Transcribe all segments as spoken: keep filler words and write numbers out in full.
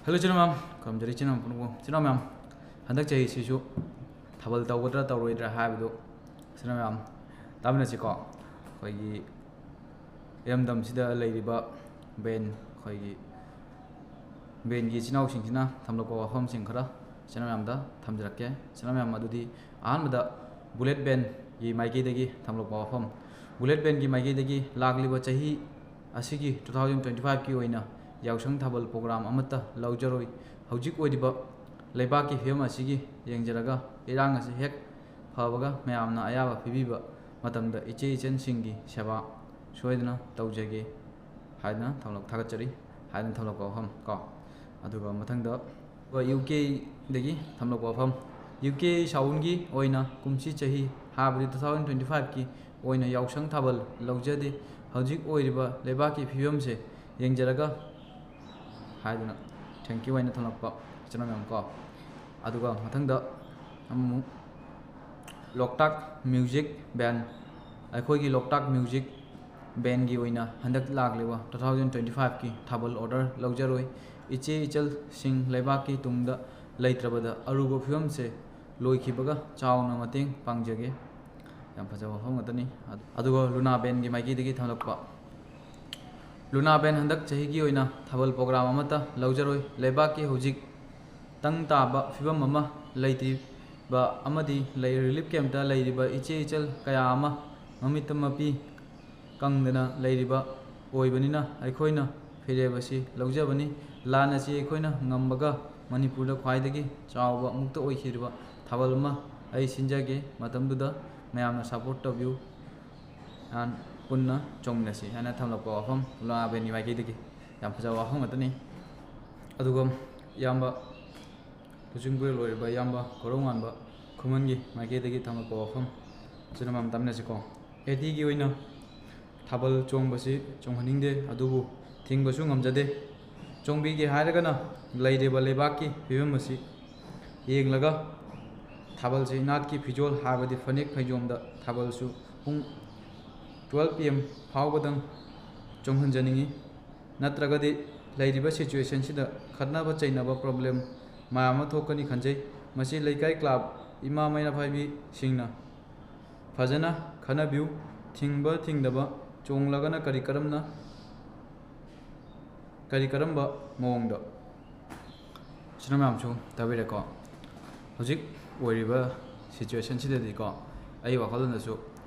Hello ꯏꯆꯤꯟ ꯏꯅꯥꯎ ꯃꯌꯥꯝ, ꯈꯨꯔꯨꯝꯖꯔꯤ ꯏꯆꯤꯟ ꯏꯅꯥꯎ ꯄꯨꯝꯅꯃꯛꯄꯨ꯫ ꯏꯆꯤꯟ ꯏꯅꯥꯎ ꯃꯌꯥꯝ, ꯍꯟꯗꯛ ꯆꯍꯤꯁꯤꯁꯨ ꯊꯥꯕꯜ ꯇꯧꯒꯗ꯭ꯔꯥ ꯇꯧꯔꯣꯏꯗ꯭ꯔꯥ ꯍꯥꯏꯕꯗꯨ ꯏꯆꯤꯟ ꯏꯅꯥꯎ ꯃꯌꯥꯝ ꯇꯥꯃꯤꯟꯅꯁꯤꯀꯣ꯫ ꯑꯩꯈꯣꯏꯒꯤ ꯏꯔꯝꯗꯝꯁꯤꯗ ꯂꯩꯔꯤꯕ ꯕꯦꯟ, ꯑꯩꯈꯣꯏꯒꯤ ꯕꯦꯟꯒꯤ ꯏꯆꯤꯟ ꯏꯅꯥꯎꯁꯤꯡꯁꯤꯅ ꯊꯝꯂꯛꯄ ꯋꯥꯐꯝꯁꯤꯡ ꯈꯔ ꯏꯆꯤꯟ ꯏꯅꯥꯎ ꯃꯌꯥꯝꯗ ꯊꯝꯖꯔꯛꯀꯦ꯫ ꯏꯆꯤꯟ ꯏꯅꯥꯎ ꯃꯌꯥꯝ, ꯑꯗꯨꯗꯤ ꯑꯍꯥꯟꯕꯗ ꯕꯨꯂꯦꯠ ꯕꯦꯟꯒꯤ ꯃꯥꯏꯀꯩꯗꯒꯤ ꯊꯝꯂꯛꯄ ꯋꯥꯐꯝ꯫ ꯕꯨꯂꯦꯠ ꯕꯦꯟꯒꯤ ꯃꯥꯏꯀꯩꯗꯒꯤ ꯂꯥꯛꯂꯤꯕ ꯆꯍꯤ ꯑꯁꯤꯒꯤ two thousand twenty five ꯀꯤ ꯑꯣꯏꯅ ꯌꯥꯎꯁꯪ ꯊꯥꯕꯜ ꯄ꯭ꯔꯣꯒ꯭ꯔꯥꯝ ꯑꯃꯠꯇ ꯂꯧꯖꯔꯣꯏ꯫ ꯍꯧꯖꯤꯛ ꯑꯣꯏꯔꯤꯕ ꯂꯩꯕꯥꯛꯀꯤ ꯐꯤꯕꯝ ꯑꯁꯤꯒꯤ ꯌꯦꯡꯖꯔꯒ, ꯏꯔꯥꯡ ꯑꯁꯤ ꯍꯦꯛ ꯐꯕꯒ ꯃꯌꯥꯝꯅ ꯑꯌꯥꯕ ꯄꯤꯕꯤꯕ ꯃꯇꯝꯗ ꯏꯆꯦ ꯏꯆꯟꯁꯤꯡꯒꯤ ꯁꯦꯕꯥ ꯁꯣꯏꯗꯅ ꯇꯧꯖꯒꯦ ꯍꯥꯏꯗꯅ ꯊꯝꯂꯛ-, ꯊꯥꯒꯠꯆꯔꯤ ꯍꯥꯏꯗꯅ ꯊꯝꯂꯛꯄ ꯋꯥꯐꯝ ꯀꯣ꯫ ꯑꯗꯨꯒ ꯃꯊꯪꯗ ꯌꯨ ꯀꯦꯗꯒꯤ ꯊꯝꯂꯛꯄ ꯋꯥꯐꯝ꯫ ꯌꯨ ꯀꯦ ꯁꯥꯎꯟꯒꯤ ꯑꯣꯏꯅ ꯀꯨꯝꯁꯤ ꯆꯍꯤ, ꯍꯥꯏꯕꯗꯤ two thousand twenty five ꯀꯤ ꯑꯣꯏꯅ ꯌꯥꯎꯁꯪ ꯊꯥꯕꯜ ꯂꯧꯖꯗꯦ꯫ ꯍꯧꯖꯤꯛ ꯑꯣꯏꯔꯤꯕ ꯂꯩꯕꯥꯛꯀꯤ ꯐꯤꯕꯝꯁꯦ ꯌꯦꯡꯖꯔꯒ ꯍꯥꯏꯗꯨꯅ thank you ꯍꯥꯏꯅ ꯊꯝꯂꯛꯄ ꯏꯆꯤꯟ ꯏꯅꯥꯎ ꯃꯌꯥꯝ ꯀꯣ꯫ ꯑꯗꯨꯒ ꯃꯊꯪꯗ ꯑꯃꯨꯛ ꯂꯣꯛꯇꯥꯛ ꯃ꯭ꯌꯨꯖꯤꯛ ꯕꯦꯟ, ꯑꯩꯈꯣꯏꯒꯤ ꯂꯣꯛꯇꯥꯛ ꯃ꯭ꯌꯨꯖꯤꯛ ꯕꯦꯟꯒꯤ ꯑꯣꯏꯅ ꯍꯟꯗꯛ ꯂꯥꯛꯂꯤꯕ two thousand twenty five ꯀꯤ ꯊꯥꯕꯜ ꯑꯣꯔꯗꯔ ꯂꯧꯖꯔꯣꯏ꯫ ꯏꯆꯦ ꯏꯆꯜꯁꯤꯡ ꯂꯩꯕꯥꯛꯀꯤ ꯇꯨꯡꯗ ꯂꯩꯇ꯭ꯔꯕꯗ ꯑꯔꯨꯕ ꯐꯤꯕꯝꯁꯦ ꯂꯣꯏꯈꯤꯕꯒ ꯆꯥꯎꯅ ꯃꯇꯦꯡ ꯄꯥꯡꯖꯒꯦ꯫ ꯌꯥꯝ ꯐꯖꯕ ꯋꯥꯐꯝ ꯉꯥꯛꯇꯅꯤ꯫ ꯑꯗꯨꯒ ꯂꯨꯅꯥ ꯕꯦꯟꯒꯤ ꯃꯥꯏꯀꯩꯗꯒꯤ ꯊꯝꯂꯛꯄ, ꯂꯨꯅꯥ ꯕꯦꯟ ꯍꯟꯗꯛ ꯆꯍꯤꯒꯤ ꯑꯣꯏꯅ ꯊꯥꯕꯜ ꯄ꯭ꯔꯣꯒ꯭ꯔꯥꯝ ꯑꯃꯠꯇ ꯂꯧꯖꯔꯣꯏ꯫ ꯂꯩꯕꯥꯛꯀꯤ ꯍꯧꯖꯤꯛ ꯇꯪ ꯇꯥꯕ ꯐꯤꯕꯝ ꯑꯃ ꯂꯩꯇ꯭ꯔꯤꯕ ꯑꯃꯗꯤ ꯂꯩ-, ꯔꯤꯂꯤꯐ ꯀꯦꯝꯞꯇ ꯂꯩꯔꯤꯕ ꯏꯆꯦ ꯏꯆꯜ ꯀꯌꯥ ꯑꯃ ꯃꯃꯤꯠꯇ ꯃꯄꯤ ꯀꯪꯗꯅ ꯂꯩꯔꯤꯕ ꯑꯣꯏꯕꯅꯤꯅ ꯑꯩꯈꯣꯏꯅ ꯐꯤꯔꯦꯞ ꯑꯁꯤ ꯂꯧꯖꯕꯅꯤ꯫ ꯂꯥꯟ ꯑꯁꯤ ꯑꯩꯈꯣꯏꯅ ꯉꯝꯕꯒ ꯃꯅꯤꯄꯨꯔꯗ ꯈ꯭ꯋꯥꯏꯗꯒꯤ ꯆꯥꯎꯕ ꯃꯨꯛꯇ ꯑꯣꯏꯈꯤꯗ꯭ꯔꯤꯕ ꯊꯥꯕꯜ ꯑꯃ ꯑꯩ ꯁꯤꯟꯖꯒꯦ꯫ ꯃꯇꯝꯗꯨꯗ ꯃꯌꯥꯝꯅ ꯁꯞꯄꯣꯔꯠ ꯇꯧꯕꯤꯌꯨ꯫ ꯑꯦꯟ ꯄꯨꯟꯅ ꯆꯣꯡꯃꯤꯟꯅꯁꯤ ꯍꯥꯏꯅ ꯊꯝꯂꯛꯄ ꯋꯥꯐꯝ ꯂꯨꯅꯥ ꯕꯦꯟꯒꯤ ꯃꯥꯏꯀꯩꯗꯒꯤ꯫ ꯌꯥꯝ ꯐꯖꯕ ꯋꯥꯐꯝ ꯉꯥꯛꯇꯅꯤ꯫ ꯑꯗꯨꯒ ꯏꯌꯥꯝꯕ ꯂꯨꯆꯤꯡꯄꯨꯔꯦꯜ ꯑꯣꯏꯔꯤꯕ ꯏꯌꯥꯝꯕ ꯀꯣꯔꯧꯉꯥꯟꯕ ꯈꯨꯃꯟꯒꯤ ꯃꯥꯏꯀꯩꯗꯒꯤ ꯊꯝꯂꯛꯄ ꯋꯥꯐꯝ ꯑꯁꯤꯅ ꯃꯌꯥꯝ ꯇꯥꯃꯤꯟꯅꯁꯤꯀꯣ꯫ ꯑꯦ ꯇꯤꯒꯤ ꯑꯣꯏꯅ ꯊꯥꯕꯜ ꯆꯣꯡꯕꯁꯤ ꯆꯣꯡꯍꯟꯅꯤꯡꯗꯦ, ꯑꯗꯨꯕꯨ ꯊꯤꯡꯕꯁꯨ ꯉꯝꯖꯗꯦ꯫ ꯆꯣꯡꯕꯤꯒꯦ ꯍꯥꯏꯔꯒꯅ ꯂꯩꯔꯤꯕ ꯂꯩꯕꯥꯛꯀꯤ ꯐꯤꯕꯝ ꯑꯁꯤ ꯌꯦꯡꯂꯒ ꯊꯥꯕꯜꯁꯤ ꯅꯥꯠꯀꯤ ꯐꯤꯖꯣꯜ, ꯍꯥꯏꯕꯗꯤ ꯐꯅꯦꯛ ꯐꯩꯖꯣꯝꯗ ꯊꯥꯕꯜꯁꯨ ꯄꯨꯡ twelve P M ꯐꯥꯎꯕꯗꯪ ꯆꯣꯡꯍꯟꯖꯅꯤꯡꯏ꯫ ꯅꯠꯇ꯭ꯔꯒꯗꯤ ꯂꯩꯔꯤꯕ ꯁꯤꯆꯨꯋꯦꯁꯟꯁꯤꯗ ꯈꯠꯅꯕ ꯆꯩꯅꯕ ꯄ꯭ꯔꯣꯕ꯭ꯂꯦꯝ ꯃꯌꯥꯝ ꯑꯃ ꯊꯣꯛꯀꯅꯤ ꯈꯟꯖꯩ꯫ ꯃꯁꯤ ꯂꯩꯀꯥꯏ ꯀ꯭ꯂꯕ, ꯏꯃꯥ ꯃꯩꯔꯥ ꯄꯥꯏꯕꯤꯁꯤꯡꯅ ꯐꯖꯅ ꯈꯟꯅꯕꯤꯌꯨ꯫ ꯊꯤꯡꯕ ꯊꯤꯡꯗꯕ, ꯆꯣꯡꯂꯒꯅ ꯀꯔꯤ ꯀꯔꯝꯅ, ꯀꯔꯤ ꯀꯔꯝꯕ ꯃꯑꯣꯡꯗ? ꯏꯆꯤꯟ ꯃꯌꯥꯝꯁꯨ ꯇꯥꯕꯤꯔꯦꯀꯣ꯫ ꯍꯧꯖꯤꯛ ꯑꯣꯏꯔꯤꯕ ꯁꯤꯆꯨꯋꯦꯁꯟꯁꯤꯗꯗꯤꯀꯣ, ꯑꯩ ꯋꯥꯈꯜꯂꯣꯟꯗꯁꯨ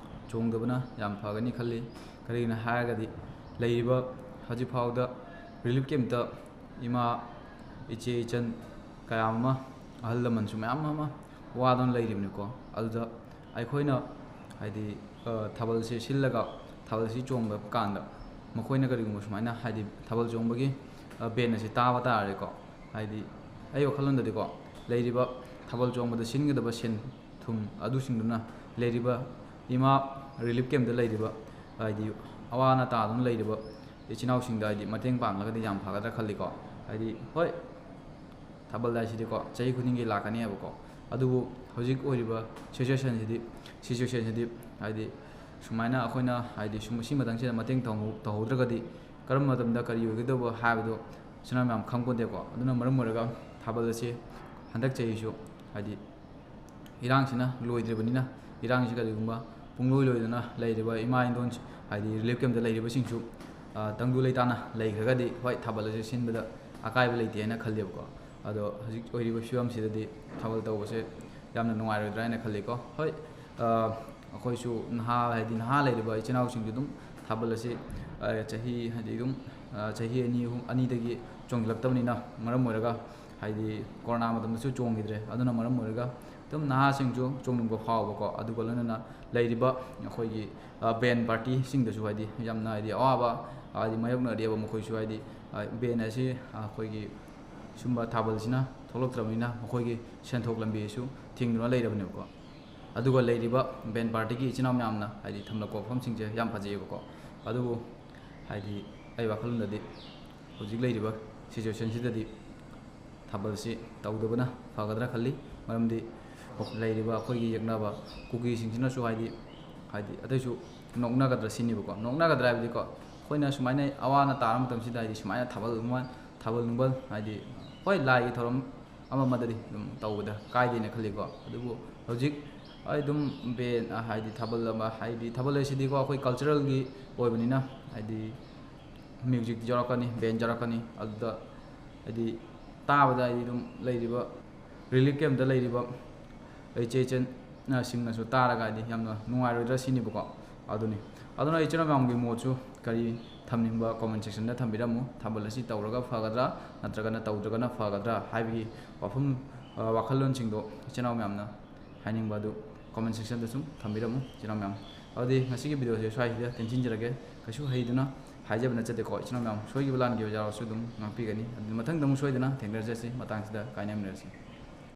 ꯆꯣꯡꯗꯕꯅ ꯌꯥꯝ ꯐꯒꯅꯤ ꯈꯜꯂꯤ꯫ ꯀꯔꯤꯒꯤꯅꯣ ꯍꯥꯏꯔꯒꯗꯤ, ꯂꯩꯔꯤꯕ ꯍꯧꯖꯤꯛ ꯐꯥꯎꯗ ꯔꯤꯂꯤꯐ ꯀꯦꯝꯞꯇ ꯏꯃꯥ, ꯏꯆꯦ, ꯏꯆꯟ ꯀꯌꯥ ꯑꯃ, ꯑꯍꯜ ꯂꯃꯟꯁꯨ ꯃꯌꯥꯝ ꯑꯃ ꯋꯥꯗꯨꯅ ꯂꯩꯔꯤꯕꯅꯤꯀꯣ꯫ ꯑꯗꯨꯗ ꯑꯩꯈꯣꯏꯅ ꯍꯥꯏꯗꯤ, ꯑ, ꯊꯥꯕꯜꯁꯦ ꯁꯤꯜꯂꯒ ꯊꯥꯕꯜꯁꯤ ꯆꯣꯡꯕ ꯀꯥꯟꯗ ꯃꯈꯣꯏꯅ ꯀꯔꯤꯒꯨꯝꯕ ꯁꯨꯃꯥꯏꯅ ꯍꯥꯏꯗꯤ ꯊꯥꯕꯜ ꯆꯣꯡꯕꯒꯤ, ꯑ, ꯕꯦꯟ ꯑꯁꯤ ꯇꯥꯕ ꯇꯥꯔꯗꯤꯀꯣ, ꯍꯥꯏꯗꯤ ꯑꯩ ꯋꯥꯈꯜꯂꯣꯟꯗꯗꯤꯀꯣ, ꯂꯩꯔꯤꯕ ꯊꯥꯕꯜ ꯆꯣꯡꯕꯗ ꯁꯤꯟꯒꯗꯕ ꯁꯦꯟ ꯊꯨꯝ ꯑꯗꯨꯁꯤꯡꯗꯨꯅ ꯂꯩꯔꯤꯕ ꯏꯃꯥ ꯔꯤꯂꯤꯐ ꯀꯦꯝꯞꯇ ꯂꯩꯔꯤꯕ, ꯍꯥꯏꯗꯤ ꯑꯋꯥ ꯑꯅꯥ ꯇꯥꯗꯨꯅ ꯂꯩꯔꯤꯕ ꯏꯆꯤꯟ ꯏꯅꯥꯎꯁꯤꯡꯗ ꯍꯥꯏꯗꯤ ꯃꯇꯦꯡ ꯄꯥꯡꯂꯒꯗꯤ ꯌꯥꯝ ꯐꯒꯗ꯭ꯔꯥ ꯈꯜꯂꯤꯀꯣ꯫ ꯍꯥꯏꯗꯤ ꯍꯣꯏ, ꯊꯥꯕꯜ ꯍꯥꯏꯁꯤꯗꯤꯀꯣ ꯆꯍꯤ ꯈꯨꯗꯤꯡꯒꯤ ꯂꯥꯛꯀꯅꯦꯕꯀꯣ꯫ ꯑꯗꯨꯕꯨ ꯍꯧꯖꯤꯛ ꯑꯣꯏꯔꯤꯕ ꯁꯤꯆꯨꯋꯦꯁꯟꯁꯤꯗꯤ, ꯁꯤꯆꯨꯋꯦꯁꯟꯁꯤꯗꯤ ꯍꯥꯏꯗꯤ ꯁꯨꯃꯥꯏꯅ ꯑꯩꯈꯣꯏꯅ ꯍꯥꯏꯗꯤ ꯁꯨꯝ ꯁꯤ ꯃꯇꯥꯡꯁꯤꯗ ꯃꯇꯦꯡ ꯇꯧꯍꯧ-, ꯇꯧꯍꯧꯗ꯭ꯔꯒꯗꯤ ꯀꯔꯝꯕ ꯃꯇꯝꯗ ꯀꯔꯤ ꯑꯣꯏꯒꯗꯧꯕ ꯍꯥꯏꯕꯗꯣ ꯏꯆꯤꯟ ꯏꯅꯥꯎ ꯃꯌꯥꯝ ꯈꯪꯄꯣꯟꯇꯦꯀꯣ꯫ ꯑꯗꯨꯅ ꯃꯔꯝ ꯑꯣꯏꯔꯒ ꯊꯥꯕꯜ ꯑꯁꯤ ꯍꯟꯗꯛ ꯆꯍꯤꯁꯨ ꯍꯥꯏꯗꯤ ꯏꯔꯥꯡꯁꯤꯅ ꯂꯣꯏꯗ꯭ꯔꯤꯕꯅꯤꯅ, ꯏꯔꯥꯡꯁꯤ ꯀꯔꯤꯒꯨꯝꯕ ꯄꯨꯡꯂꯣꯏ ꯂꯣꯏꯗꯅ ꯂꯩꯔꯤꯕ ꯏꯃꯥ ꯏꯟꯗꯣꯟ ꯍꯥꯏꯗꯤ ꯔꯤꯂꯤꯐ ꯀꯦꯝꯞꯇ ꯂꯩꯔꯤꯕꯁꯤꯡꯁꯨ, ꯑ, ꯇꯪꯗꯨ ꯂꯩꯇꯥꯅ ꯂꯩꯈ꯭ꯔꯒꯗꯤ ꯍꯣꯏ ꯊꯥꯕꯜ ꯑꯁꯤ ꯁꯤꯟꯕꯗ ꯑꯀꯥꯏꯕ ꯂꯩꯇꯦ ꯍꯥꯏꯅ ꯈꯜꯂꯦꯕꯀꯣ꯫ ꯑꯗꯣ ꯍꯧꯖꯤꯛ ꯑꯣꯏꯔꯤꯕ ꯐꯤꯕꯝꯁꯤꯗꯗꯤ ꯊꯥꯕꯜ ꯇꯧꯕꯁꯦ ꯌꯥꯝꯅ ꯅꯨꯡꯉꯥꯏꯔꯣꯏꯗ꯭ꯔꯥ ꯍꯥꯏꯅ ꯈꯜꯂꯤꯀꯣ꯫ ꯍꯣꯏ, ꯑ, ꯑꯩꯈꯣꯏꯁꯨ ꯅꯍꯥ, ꯍꯥꯏꯗꯤ ꯅꯍꯥ ꯂꯩꯔꯤꯕ ꯏꯆꯤꯟ ꯏꯅꯥꯎꯁꯤꯡꯁꯨ ꯑꯗꯨꯝ ꯊꯥꯕꯜ ꯑꯁꯤ, ꯑ, ꯆꯍꯤ ꯍꯥꯏꯗꯤ ꯑꯗꯨꯝ, ꯑ, ꯆꯍꯤ ꯑꯅꯤ, ꯑꯍꯨꯝ, ꯑꯅꯤꯗꯒꯤ ꯆꯣꯡꯁꯤꯜꯂꯛꯇꯕꯅꯤꯅ ꯃꯔꯝ ꯑꯣꯏꯔꯒ ꯍꯥꯏꯗꯤ ꯀꯣꯔꯣꯅꯥ ꯃꯇꯝꯗꯁꯨ ꯆꯣꯡꯈꯤꯗ꯭ꯔꯦ꯫ ꯑꯗꯨꯅ ꯃꯔꯝ ꯑꯣꯏꯔꯒ ꯑꯗꯨꯝ ꯅꯍꯥꯁꯤꯡꯁꯨ ꯆꯣꯡꯅꯤꯡꯕ ꯐꯥꯎꯕꯀꯣ꯫ ꯑꯗꯨꯒ ꯂꯣꯏꯅꯅ ꯂꯩꯔꯤꯕ ꯑꯩꯈꯣꯏꯒꯤ, ꯑ, ꯕꯦꯟ ꯄꯥꯔꯇꯤꯁꯤꯡꯗꯁꯨ ꯍꯥꯏꯗꯤ ꯌꯥꯝꯅ ꯍꯥꯏꯗꯤ ꯑꯋꯥꯕ ꯍꯥꯏꯗꯤ ꯃꯥꯌꯣꯛꯅꯔꯤꯑꯕ ꯃꯈꯣꯏꯁꯨ ꯍꯥꯏꯗꯤ, ꯑ, ꯕꯦꯟ ꯑꯁꯤ ꯑꯩꯈꯣꯏꯒꯤ ꯁꯨꯝꯕ ꯊꯥꯕꯜꯁꯤꯅ ꯊꯣꯛꯂꯛꯇ꯭ꯔꯕꯅꯤꯅ ꯃꯈꯣꯏꯒꯤ ꯁꯦꯟꯊꯣꯛ ꯂꯝꯕꯤꯁꯨ ꯊꯤꯡꯗꯨꯅ ꯂꯩꯔꯕꯅꯦꯕꯀꯣ꯫ ꯑꯗꯨꯒ ꯂꯩꯔꯤꯕ ꯕꯦꯟ ꯄꯥꯔꯇꯤꯒꯤ ꯏꯆꯤꯟ ꯏꯅꯥꯎ ꯃꯌꯥꯝꯅ ꯍꯥꯏꯗꯤ ꯊꯝꯂꯛꯄ ꯋꯥꯐꯝꯁꯤꯡꯁꯦ ꯌꯥꯝ ꯐꯖꯩꯌꯦꯕꯀꯣ꯫ ꯑꯗꯨꯕꯨ ꯍꯥꯏꯗꯤ ꯑꯩ ꯋꯥꯈꯜꯂꯣꯟꯗꯗꯤ ꯍꯧꯖꯤꯛ ꯂꯩꯔꯤꯕ ꯁꯤꯆꯨꯋꯦꯁꯟꯁꯤꯗꯗꯤ ꯊꯥꯕꯜꯁꯤ ꯇꯧꯗꯕꯅ ꯐꯒꯗ꯭ꯔꯥ ꯈꯜꯂꯤ꯫ ꯃꯔꯝꯗꯤ ꯂꯩꯔꯤꯕ ꯑꯩꯈꯣꯏꯒꯤ ꯌꯦꯛꯅꯕ ꯀꯨꯀꯤꯁꯤꯡꯁꯤꯅꯁꯨ ꯍꯥꯏꯗꯤ, ꯍꯥꯏꯗꯤ ꯑꯇꯩꯁꯨ ꯅꯣꯛꯅꯒꯗ꯭ꯔꯥ ꯁꯤꯅꯦꯕꯀꯣ꯫ ꯅꯣꯛꯅꯒꯗ꯭ꯔꯥ ꯍꯥꯏꯕꯗꯤꯀꯣ, ꯑꯩꯈꯣꯏꯅ ꯁꯨꯃꯥꯏꯅ ꯑꯋꯥ ꯑꯅꯥ ꯇꯥꯔ ꯃꯇꯝꯁꯤꯗ, ꯍꯥꯏꯗꯤ ꯁꯨꯃꯥꯏꯅ ꯊꯥꯕꯜ ꯅꯨꯡꯕꯜ, ꯊꯥꯕꯜ ꯅꯨꯡꯕꯜ, ꯍꯥꯏꯗꯤ ꯍꯣꯏ, ꯂꯥꯏꯒꯤ ꯊꯧꯔꯝ ꯑꯃ ꯑꯃꯗꯗꯤ ꯑꯗꯨꯝ ꯇꯧꯕꯗ ꯀꯥꯏꯗꯦꯅ ꯈꯜꯂꯤꯀꯣ꯫ ꯑꯗꯨꯕꯨ ꯍꯧꯖꯤꯛ ꯑꯩ ꯑꯗꯨꯝ ꯕꯦꯟ, ꯍꯥꯏꯗꯤ ꯊꯥꯕꯜ ꯑꯃ, ꯍꯥꯏꯗꯤ ꯊꯥꯕꯜ ꯍꯥꯏꯁꯤꯗꯤꯀꯣ, ꯑꯩꯈꯣꯏ ꯀꯜꯆꯔꯦꯜꯒꯤ ꯑꯣꯏꯕꯅꯤꯅ, ꯍꯥꯏꯗꯤ ꯃ꯭ꯌꯨꯖꯤꯛ ꯌꯥꯎꯔꯛꯀꯅꯤ, ꯕꯦꯟ ꯌꯥꯎꯔꯛꯀꯅꯤ, ꯑꯗꯨꯗ ꯍꯥꯏꯗꯤ ꯇꯥꯕꯗ ꯍꯥꯏꯗꯤ ꯑꯗꯨꯝ ꯂꯩꯔꯤꯕ ꯔꯤꯂꯤꯐ ꯀꯦꯝꯞꯇ ꯂꯩꯔꯤꯕ ꯏꯆꯦ ꯏꯆꯟꯁꯤꯡꯅꯁꯨ ꯇꯥꯔꯒ ꯍꯥꯏꯗꯤ ꯌꯥꯝꯅ ꯅꯨꯡꯉꯥꯏꯔꯣꯏꯗ꯭ꯔꯥ ꯁꯤꯅꯦꯕꯀꯣ꯫ ꯑꯗꯨꯅꯤ꯫ ꯑꯗꯨꯅ ꯏꯆꯤꯟ ꯏꯅꯥꯎ ꯃꯌꯥꯝꯒꯤ ꯃꯣꯠꯁꯨ ꯀꯔꯤ ꯊꯝꯅꯤꯡꯕ comment section ꯗ ꯊꯝꯕꯤꯔꯝꯃꯨ꯫ ꯊꯥꯕꯜ ꯑꯁꯤ ꯇꯧꯔꯒ ꯐꯒꯗ꯭ꯔꯥ ꯅꯠꯇ꯭ꯔꯒꯅ ꯇꯧꯗ꯭ꯔꯒꯅ ꯐꯒꯗ꯭ꯔꯥ ꯍꯥꯏꯕꯒꯤ ꯋꯥꯐꯝ, ꯑ, ꯋꯥꯈꯜꯂꯣꯟꯁꯤꯡꯗꯣ ꯏꯆꯤꯟ ꯏꯅꯥꯎ ꯃꯌꯥꯝꯅ ꯍꯥꯏꯅꯤꯡꯕ ꯑꯗꯨ comment section ꯗ ꯁꯨꯝ ꯊꯝꯕꯤꯔꯝꯃꯨ ꯏꯆꯤꯟ ꯏꯅꯥꯎ ꯃꯌꯥꯝ꯫ ꯑꯗꯨꯗꯤ ꯉꯁꯤꯒꯤ video ꯁꯦ ꯁ꯭ꯋꯥꯏꯁꯤꯗ ꯇꯦꯟꯁꯤꯟꯖꯔꯒꯦ꯫ ꯀꯩꯁꯨ ꯍꯩꯗꯨꯅ ꯍꯥꯏꯖꯕ ꯅꯠꯆꯗꯦꯀꯣ ꯏꯆꯤꯟ ꯏꯅꯥꯎ ꯃꯌꯥꯝ, ꯁꯣꯏꯈꯤꯕ ꯂꯥꯟꯈꯤꯕ ꯌꯥꯎꯔꯁꯨ ꯑꯗꯨꯝ ꯉꯥꯛꯄꯤꯒꯅꯤ꯫ ꯑꯗꯨ ꯃꯊꯪꯗ ꯑꯃꯨꯛ ꯁꯣꯏꯗꯅ ꯊꯦꯡꯅꯖꯁꯤ, ꯃꯇꯥꯡꯁꯤꯗ ꯀꯥꯏꯅꯃꯤꯟꯅꯔꯁꯤ꯫